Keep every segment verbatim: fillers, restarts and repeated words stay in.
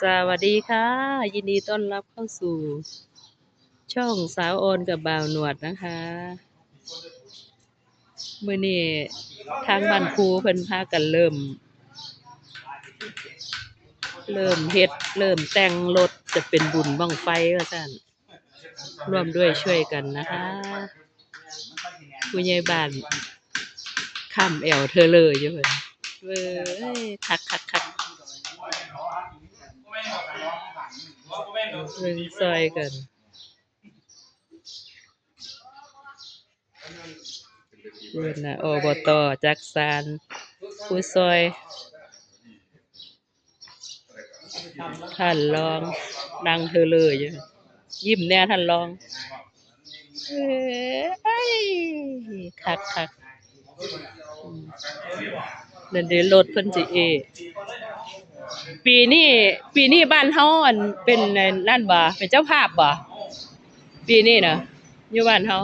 สวัสดีค่ะ ยินดีต้อนรับเข้าสู่ช่องสาวออนกับบ่าวหนวดนะคะ มื้อนี้ทางบ้านครูเพิ่นพากันเริ่ม เริ่มเฮ็ด เริ่มแต่งรถ จะเป็นบุญบั้งไฟว่าซั่น ร่วมด้วยช่วยกันนะคะ ผู้ใหญ่บ้านค้ำแอวเทอเลยอยู่เพิ่น เว้ย คักคักคัก เบิ่งซอยกัน เพิ่นน่ะ อบต จักสาน ผู้ซอย ท่านรอง นั่งเทอเลยอยู่ ยิ้มแน่ท่านรอง เอ้ย คักคัก อืม นั่นเด้ รถเพิ่นสิเอ ปีนี้ ปีนี้บ้านเฮาอันเป็นนั่นบ่ เป็นเจ้าภาพบ่ ปีนี้นะ อยู่บ้านเฮา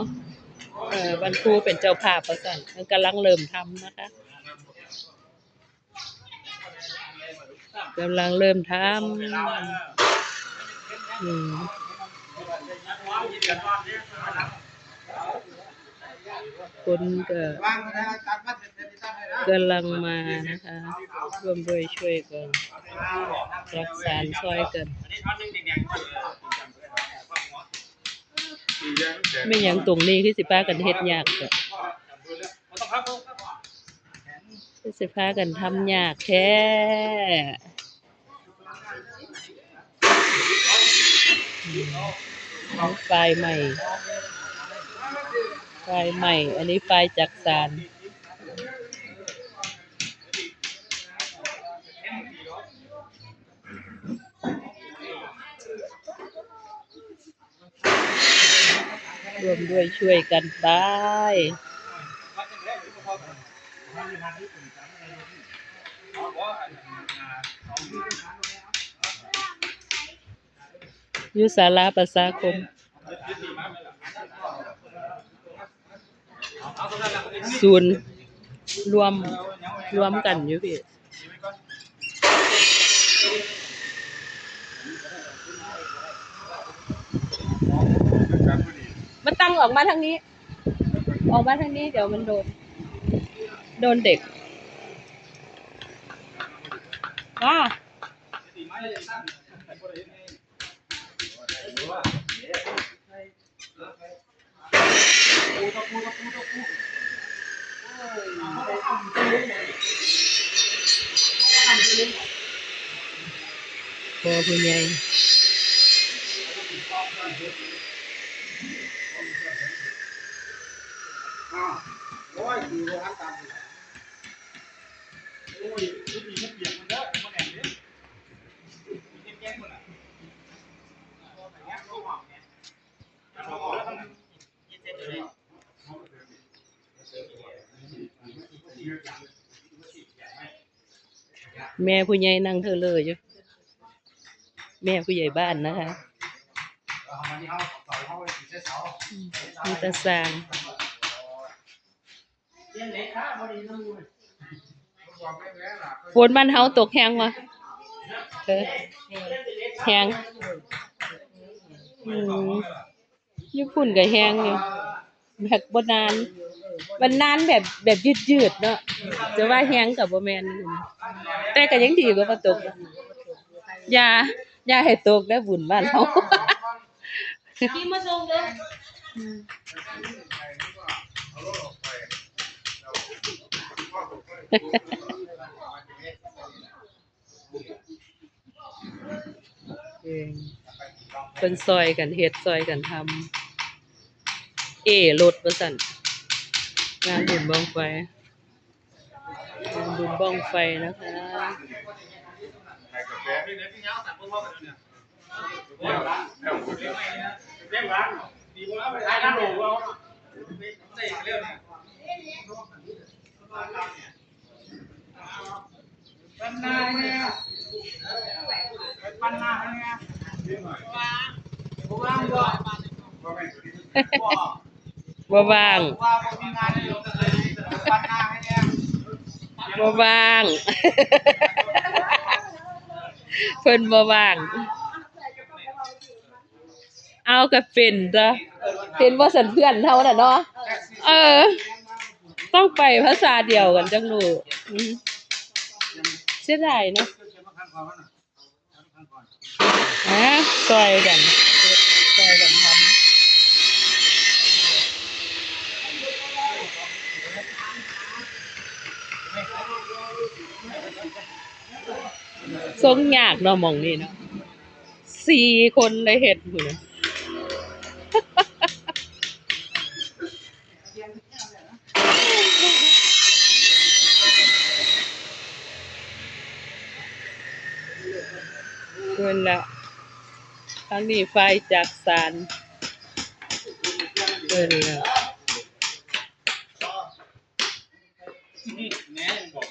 เออ บ้านครูเป็นเจ้าภาพว่าซั่น มันกำลังเริ่มทำนะคะ กำลังเริ่มทำ อืม คนก็กำลังมานะคะ ร่วมด้วยช่วยกัน จักสานซอยกัน แม่นหยังตรงนี้คือสิพากันเฮ็ดยากแท้ คือสิพากันทำยากแท้ อืม ไฟล์ใหม่ ไฟล์ใหม่ อันนี้ไฟล์จักสาน ร่วมด้วยช่วยกันไป อยู่ศาลาประชาคม ศูนย์รวม รวมกันอยู่พี่ มาตั้งออกมาทางนี้ ออกมาทางนี้ เดี๋ยวมันโดน โดนเด็ก อ่า พ่อผู้ใหญ่ แม่ผู้ใหญ่นั่งเทอเลออยู่ แม่ผู้ใหญ่บ้านนะคะ อืม มีแต่สร้าง ฝนบ้านเฮาตกแฮงวะ เออ แฮง อืม อยู่พุ้นก็แฮงอยู่ แบบบ่นาน มันนานแบบ แบบยืดๆเนาะ จะว่าแฮงก็บ่แม่น แต่ก็ยังดีกว่าบ่ตก อย่า อย่าให้ตกเด้อ บุญบ้านเฮา ขี่มาส่งเด้อ เออ เพิ่นซอยกันเฮ็ด ซอยกันทำ เอรถว่าซั่น งานบุญบั้งไฟ งานบุญบั้งไฟนะคะ บ่ว่าง บ่ว่าง เพิ่นบ่ว่าง เอาก็เป็นตัว เป็นบ่ซั่นเพื่อนเฮาน่ะเนาะ เออ ต้องไปภาษาเดียวกันจั่งรู้ อืม เสียดายเนาะ ฮะ ซอยกัน ซอยกันทำ ส่งยากเนาะหม่องนี้เนาะ สี่คนเลยเฮ็ดพู้นน่ะ เพิ่นละ ทางนี้ฝ่ายจักสาน เพิ่นละ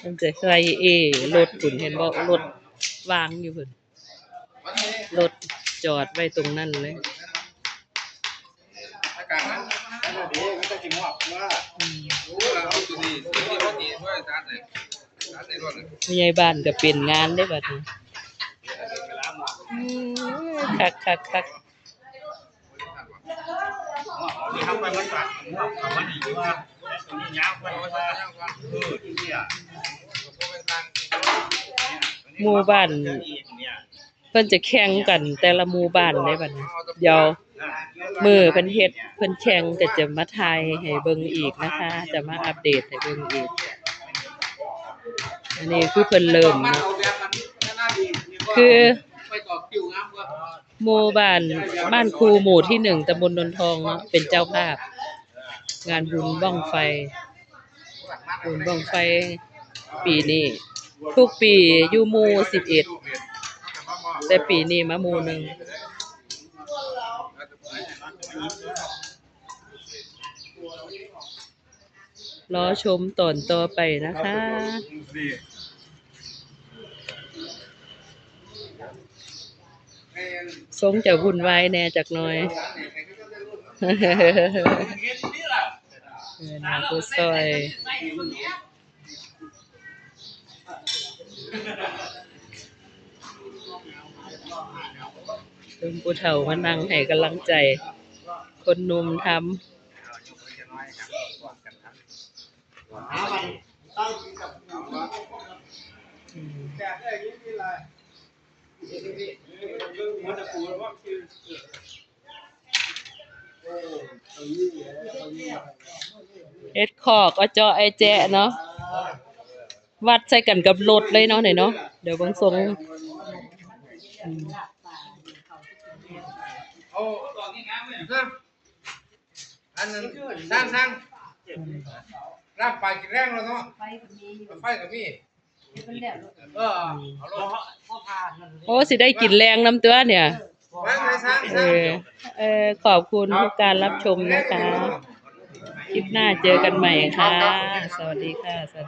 มันจะใส่เอ รถพู้น เห็นบ่ รถวางอยู่พู้น รถจอดไว้ตรงนั้นเลย อืม ผู้ใหญ่บ้านก็เป็นงานเด้บัดนี้ อืม คักคักคัก หมู่บ้านเพิ่นจะแข่งกันแต่ละหมู่บ้านเด้บัดนี้ เดี๋ยวมื้อเพิ่นเฮ็ด เพิ่นแข่งก็จะมาถ่ายให้เบิ่งอีกนะคะ จะมาอัปเดตให้เบิ่งอีก อันนี้คือเพิ่นเริ่มเนาะ คือ หมู่บ้าน บ้านครูหมู่ที่หนึ่ง ตำบลโนนทองเนาะ เป็นเจ้าภาพ งานบุญบั้งไฟ บุญบั้งไฟปีนี้ ทุกปีอยู่หมู่สิบเอ็ด แต่ปีนี้มาหมู่หนึ่ง รอชมตอนต่อไปนะคะ ทรงจะวุ่นวายแหน่จักหน่อย เออ นะ ผู้ซอย เพิ่นผู้เฒ่ามานั่งให้กำลังใจ คนหนุ่มทำ อืม เฮ็ดคอกเอาเจาะไอ้แจ๊ะเนาะ วัดใส่กันกับรถเลยเนาะนี่เนาะ เดี๋ยวเบิ่งทรง อืม เอา อันนั้น สร้าง สร้าง ลาบปลากินแรงแล้วเนาะ ไฟก็มี ไฟก็มี เออ เอารถ โอ้ สิได้กินแรงนำตัวเนี่ย เออ เออ ขอบคุณทุกการรับชมนะคะ คลิปหน้าเจอกันใหม่ค่ะ สวัสดีค่ะ สวัสดี